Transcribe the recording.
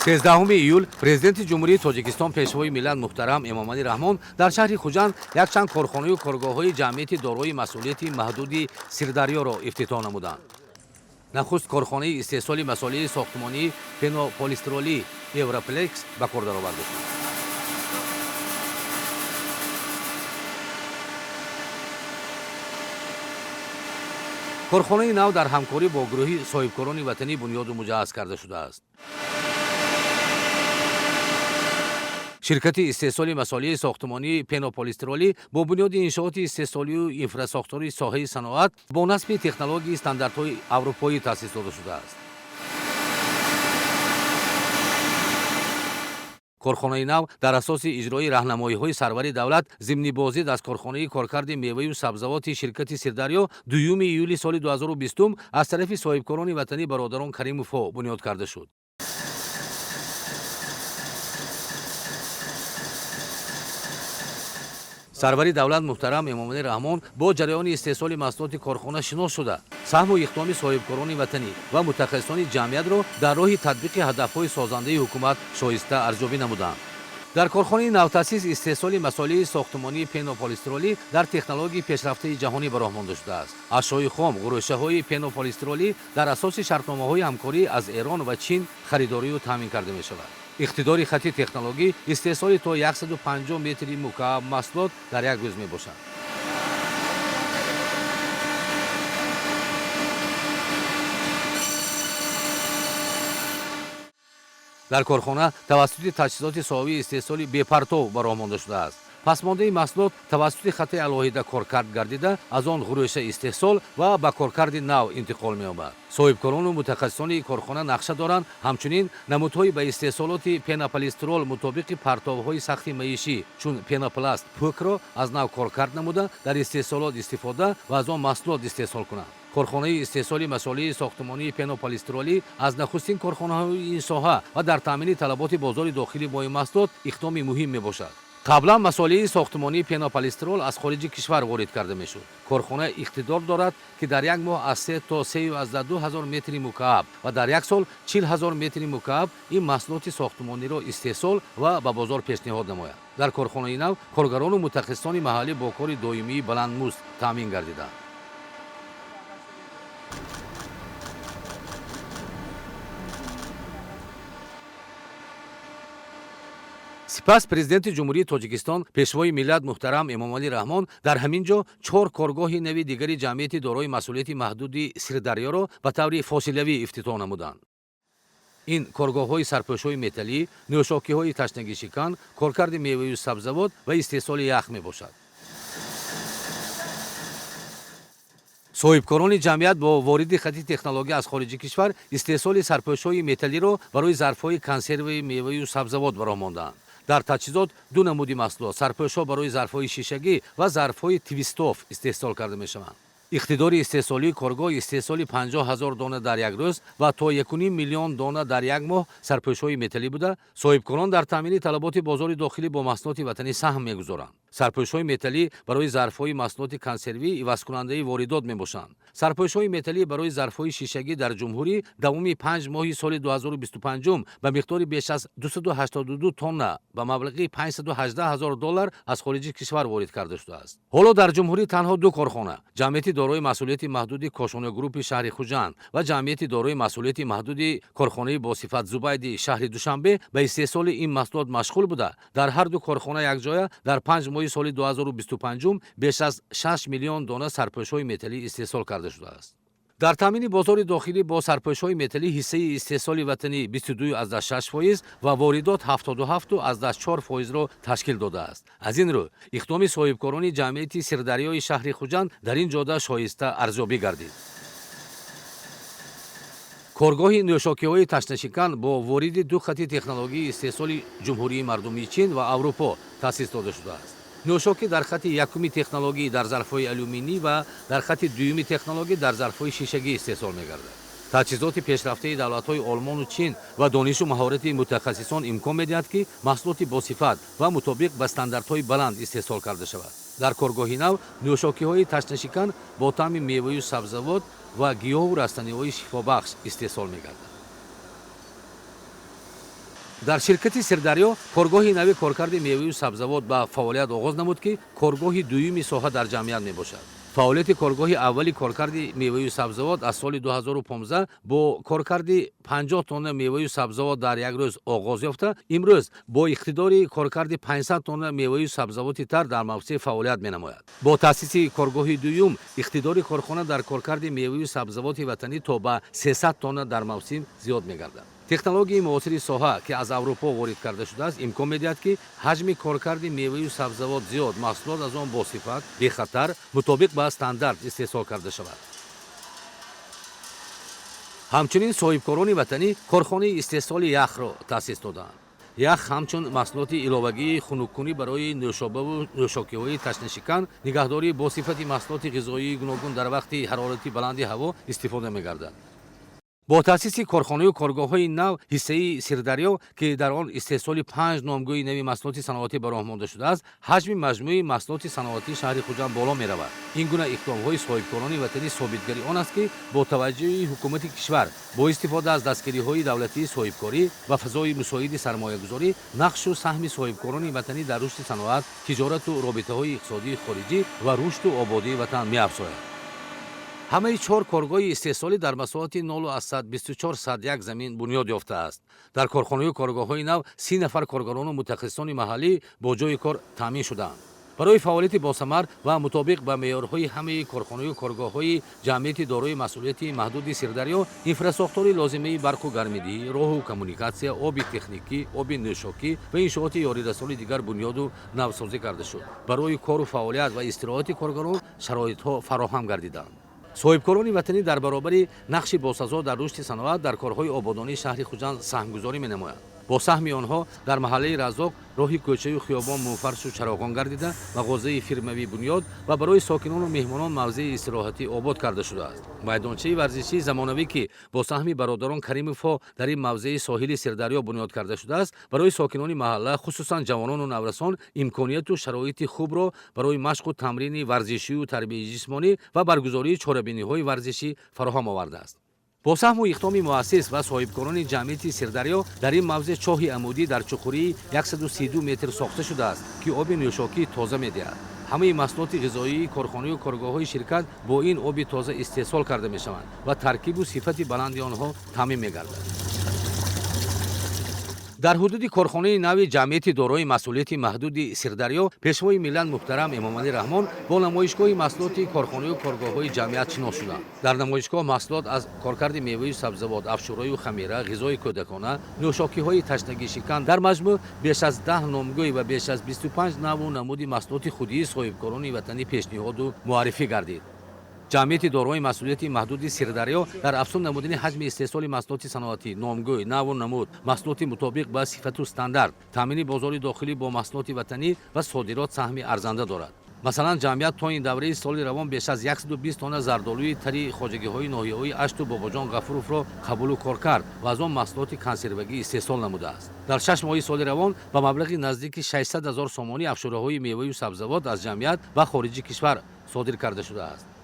13 июл Президенти Ҷумҳурии Тоҷикистон, Пешвои миллат муҳтарам Эмомалӣ Раҳмон дар шаҳри Хуҷанд якчанд корхонаю коргоҳҳои ҷамъияти дорои масъулияти маҳдуди Сирдарёро ифтитоҳ намуданд. Нахуст корхонаи истеҳсоли масолеҳи сохтмонии пенополистролӣ Европлекс ба кор дароварда шуд. Корхонаи нав дар ҳамкорӣ бо гурӯҳи соҳибкорони ватанӣ бунёду муҷаҳҳаз карда шудааст. Ширкати истеҳсоли масолеҳи сохтмонии пенополистролӣ бо бунёди иншооти истеҳсолию инфрасохтори соҳаи саноат бо насби технологияи стандартҳои аврупоӣ таъсис дода шудааст. Корхонаи нав дар асоси иҷрои раҳнамоиҳои сарвари давлат зимни боздид аз корхонаи коркарди меваю сабзавоти ширкати Сирдарё 2 июли соли 2020 аз тарафи соҳибкорони ватанӣ бародарон Каримовҳо бунёд карда шуд. Сарвари давлат муҳтарам Эмомалӣ Раҳмон бо ҷараёни истеҳсоли маҳсулоти корхона шинос шуда, саҳму иқдоми соҳибкорони ватанӣ ва мутахассисони ҷамъиятро дар роҳи татбиқи ҳадафҳои созандаи ҳукумат шоиста арзёбӣ намуданд. Дар корхонаи навтаъсис истеҳсоли масолеҳи сохтмонии пенополистролӣ дар технологияи пешрафтаи ҷаҳонӣ ба роҳ монда шудааст. Ашёи хом, ғурӯшаҳои пенополистролӣ дар асоси шартномаҳои ҳамкорӣ аз Эрон ва Чин харидорию таъмин карда мешавад. Иқтидори хати технологӣ истеҳсоли то 150 метри мукааб маҳсулот дар як рӯз мебошад. Дар корхона тавассути таҷҳизоти соҳавии истеҳсоли бепартов ба роҳ монда шудааст. Пасмондаи маҳсулот тавассути хати алоҳида коркард гардида, аз он ғурӯша истеҳсол ва ба коркарди нав интиқол меёбад. Соҳибкорону мутахассисони корхона нақша доранд ҳамчунин намудҳои ба истеҳсолоти пенополистрол мутобиқи партовҳои сахти маишӣ, чун пенопласт, пӯкро аз нав коркард намуда, дар истеҳсолот истифода ва аз он маҳсулот истеҳсол кунанд. Корхонаи истеҳсоли масолеҳи сохтмонии пенополистролӣ аз нахустин корхонаҳои ин соҳа ва дар таъмини талаботи бозори дохилӣ бо ин маҳсулот иқдоми муҳим мебошад. Қаблан масолеҳи сохтмонии пенополистрол аз хориҷи кишвар ворид карда мешуд. Корхона иқтидор дорад, ки дар як моҳ аз 3 то 3,2 ҳазор метри мукааб ва дар як сол 40 ҳазор метри мукааб ин маҳсулоти сохтмониро истеҳсол ва ба бозор пешниҳод намояд. Дар корхонаи нав коргарону мутахассисони маҳаллӣ бо кори доимии баландмузд таъмин гардиданд. Сипас Президенти Ҷумҳурии Тоҷикистон, Пешвои миллат муҳтарам Эмомалӣ Раҳмон дар ҳамин ҷо чор коргоҳи нави дигари ҷамъияти дорои масъулияти маҳдуди Сирдарёро ба таври фосилавӣ ифтитоҳ намуданд. Ин коргоҳҳои сарпӯшҳои металлӣ, нӯшокиҳои ташнагишикан, коркарди меваю сабзавот ва истеҳсоли ях мебошад. Соҳибкорони ҷамъият бо вориди хати технология аз хориҷи кишвар истеҳсоли сарпӯшҳои металлиро барои зарфҳои консерваи меваю сабзавот ба роҳ мондаанд. Дар таҷҳизот ду намуди маҳсулот, сарпӯшҳо барои зарфҳои шишагӣ ва зарфҳои твистоф истеҳсол карда мешаванд. Иқтидори истеҳсолии коргоҳ истеҳсоли 50 ҳазор дона дар як рӯз ва то 1,5 миллион дона дар як моҳ сарпӯшҳои металлӣ буда, соҳибкорон дар таъмини талаботи бозори дохилӣ бо маҳсулоти ватанӣ саҳм мегузоранд. Сарпӯшҳои металлӣ барои зарфҳои маҳсулоти консервӣ ивазкунандаи воридот мебошанд. Сарпӯшҳои металлӣ барои зарфҳои шишагӣ дар ҷумҳурӣ давоми 5 моҳи соли 2025 ба миқдори беш аз 282 тонна ба маблағи 518 ҳазор доллар аз хориҷи кишвар ворид карда шудааст. Ҳоло дар ҷумҳурӣ танҳо ду корхона, ҷамъияти дорои масъулияти маҳдуди Кошона Группи шаҳри Хуҷанд ва ҷамъияти дорои масъулияти маҳдуди корхонаи босифат Зубайди шаҳри Душанбе ба истеҳсоли ин маҳсулот машғул буда, дар ҳар ду корхона якҷоя дар 5 моҳи соли 2025 беш аз 6 миллион дона сарпӯшҳои металлӣ истеҳсол карда шудааст. Дар таъмини бозори дохилӣ бо сарпӯшҳои металлӣ ҳиссаи истеҳсоли ватанӣ 22,6% ва воридот 77,4 фоизро ташкил додааст. Аз ин рӯ иқдоми соҳибкорони ҷамъияти Сирдарёи шаҳри Хуҷанд дар ин ҷода шоиста арзёбӣ гардид. Коргоҳи нӯшокиҳои ташнашикан бо вориди ду хати технологияи истеҳсоли Ҷумҳурии Мардумии Чин ва Аврупо таъсис дода шудааст. Нӯшокӣ дар хати якуми технологӣ дар зарфҳои алюминӣ ва дар хати дуюми технологӣ дар зарфҳои шишагӣ истеҳсол мегардад. Таҷҳизоти пешрафтаи давлатҳои Олмону Чин ва донишу маҳорати мутахассисон имкон медиҳад, ки маҳсулоти босифат ва мутобиқ ба стандартҳои баланд истеҳсол карда шавад. Дар коргоҳи нав нӯшокиҳои ташнашикан бо таъми меваю сабзавот ва гиёҳу растаниҳои шифобахш истеҳсол мегардад. Дар ширкати Сирдарё коргоҳи нави коркарди меваю сабзавот ба фаъолият оғоз намуд, ки коргоҳи дуюми соҳа дар ҷамъият мебошад. Фаъолияти коргоҳи аввали коркарди меваю сабзавот аз соли 2015 бо коркарди 50 тонна меваю сабзавот дар як рӯз оғоз ёфта, имрӯз бо иқтидори коркарди 500 тонна меваю сабзавоти тар дар мавсим фаъолият менамояд. Бо таъсиси коргоҳи дуюм иқтидори корхона дар коркарди меваю сабзавоти ватанӣ то ба 300 тонна дар мавсим зиёд мегардад. Технологияи муосири соҳа, ки аз Аврупо ворид карда шудааст, имкон медиҳад, ки ҳаҷми коркарди меваю сабзавот зиёд, маҳсулот аз он босифат, бехатар, мутобиқ ба стандарт истеҳсол карда шавад. Ҳамчунин соҳибкорони ватанӣ корхонаи истеҳсоли яхро таъсис додаанд. Ях ҳамчун маҳсулоти иловагии хунуккунӣ барои нӯшобаву нӯшокиҳои ташнашикан, нигаҳдории босифати маҳсулоти ғизоии гуногун дар вақти ҳарорати баланди ҳаво истифода мегардад. Бо таъсиси корхонаю коргоҳҳои нав ҳиссаи Сирдарё, ки дар он истеҳсоли панҷ номгӯи нави маҳсулоти саноатӣ ба роҳ монда шудааст, ҳаҷми маҷмӯи маҳсулоти саноатии шаҳри Хуҷанд боло меравад. Ин гуна иқдомҳои соҳибкорони ватанӣ собитгари он аст, ки бо таваҷҷӯҳи ҳукумати кишвар, бо истифода аз дастгириҳои давлатии соҳибкорӣ ва фазои мусоиди сармоягузорӣ, нақшу саҳми соҳибкорони ватанӣ дар рушди саноат, тиҷорату робитаҳои иқтисодии хориҷӣ ва рушду ободии ватан меафзояд. Ҳамаи чор коргоҳи истеҳсолӣ дар масоҳати 0,24 замин бунёд ёфтааст. Дар корхонаю коргоҳҳои нав 30 нафар коргарону мутахассисони маҳаллӣ бо ҷойи кор таъмин шудаанд. Барои фаъолияти босамар ва мутобиқ ба меъёрҳои ҳамаи корхонаю коргоҳҳои ҷамъияти дорои масъулияти маҳдуди Сирдарё инфрасохтори лозимаи барқу гармидиҳӣ, роҳу коммуникатсия, оби техникӣ, оби нӯшокӣ ва иншооти ёрирасони дигар бунёду навсозӣ карда шуд. Барои кору фаъолият ва истироҳати коргарон шароитҳо фароҳам гардиданд. Соҳибкорони ватанӣ дар баробари нақши босазо дар рушди саноат дар корҳои ободонии шаҳри Хуҷанд саҳмгузорӣ менамоянд. Бо саҳми онҳо дар маҳаллаи Раззоқ роҳи кӯчаю хиёбон мунфаршу чароғон гардида, мағозаи фирмавӣ бунёд ва барои сокинону меҳмонон мавзеи истироҳатӣ обод карда шудааст. Майдончаи варзишии замонавӣ, ки бо саҳми бародарон Каримовҳо дар ин мавзеи соҳили Сирдарё бунёд карда шудааст, барои сокинони маҳалла, хусусан ҷавонону наврасон, имконияту шароити хубро барои машқу тамрини варзишию тарбияи ҷисмонӣ ва баргузории чорабиниҳои варзишӣ фароҳам овардааст. Бо саҳму иқдоми муассис ва соҳибкорони ҷамъияти Сирдарё дар ин мавзеъ чоҳи амудӣ дар чуқурии 132 метр сохта шудааст, ки оби нӯшокии тоза медиҳад. Ҳамаи маҳсулоти ғизоии корхонаю коргоҳҳои ширкат бо ин оби тоза истеҳсол карда мешаванд ва таркибу сифати баланди онҳо таъмин мегардад. Дар ҳудуди корхонаи нави ҷамъияти дорои масъулияти маҳдуди Сирдарё Пешвои миллат муҳтарам Эмомалӣ Раҳмон бо намоишгоҳи маҳсулоти корхонаю коргоҳҳои ҷамъият шинос шуданд. Дар намоишгоҳ маҳсулот аз коркарди меваю сабзавот, афшураю хамира, ғизои кӯдакона, нӯшокиҳои ташнагишикан, дар маҷмӯъ беш аз 10 номгӯй ва беш аз 25 наву намуди маҳсулоти худии соҳибкорони ватанӣ пешниҳоду муаррифӣ гардид. Ҷамъияти дорои масъулияти маҳдуди Сирдарё дар афзун намудани ҳаҷми истеҳсоли маҳсулоти саноатӣ, номгӯй, наву намуд маҳсулоти мутобиқ ба сифату стандарт, таъмини бозори дохилӣ бо маҳсулоти ватанӣ ва содирот саҳми арзанда дорад. Масалан, ҷамъият то ин давраи соли равон беш аз 120 тонна зардолӯи тари хоҷагиҳои ноҳияҳои Ашту Бобоҷон Ғафуровро қабулу кор кард ва аз он маҳсулоти консервагӣ истеҳсол намудааст. Дар 6 моҳи соли равон ба маблағи наздики 600 000 сомонӣ афшураҳои меваю сабзавот аз ҷамъият ба хориҷи кишвар содир карда шудааст.